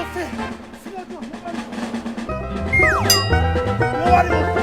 Восе, Синоҷон, ёвари Восе.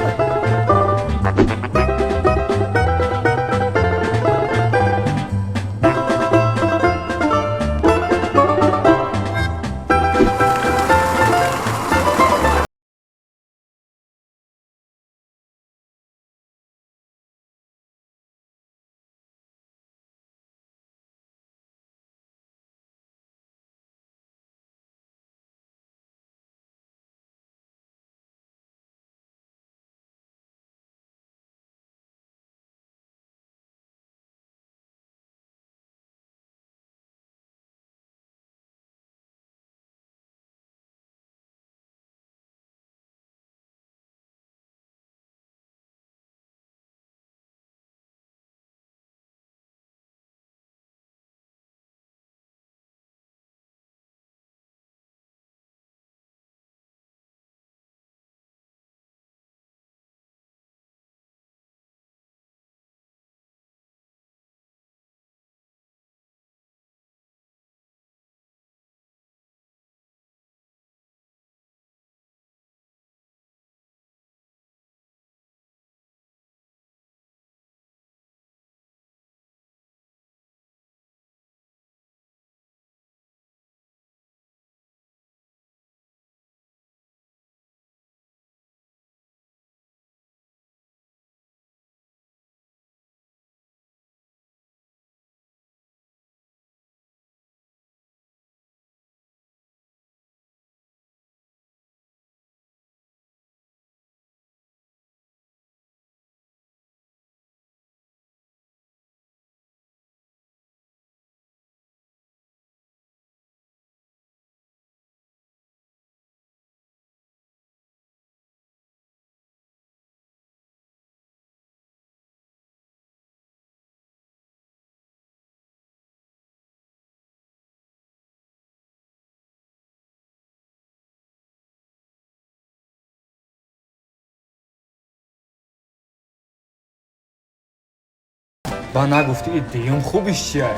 Ба нагуфти, и дуюм хубиш чия?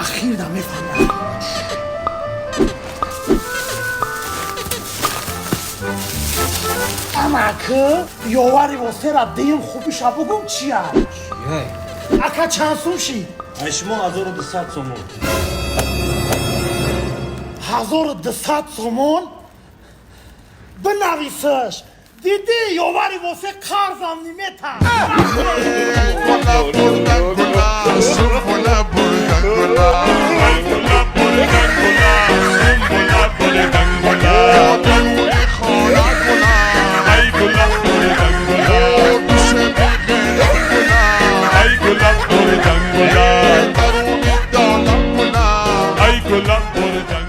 Ахир да мефаҳмам. Амаки, ёвари Восера дуюм хубиша бугум чия? Чия? Ака, чанд сум шид? Ай шумо 1200 сомон. 1200 сомон. Бинависаш. Дидӣ, ёвари Восе қарзам нимета. Гула бурдан гула, сумбула бурдан гула. Гула буридан гула, сумбула буридан гула. Даруни хона гула. Ай гула буридан гула. Душе беғайрат гула. Ай гула буридан гула. Даруни долам гула. Ай гула буридан.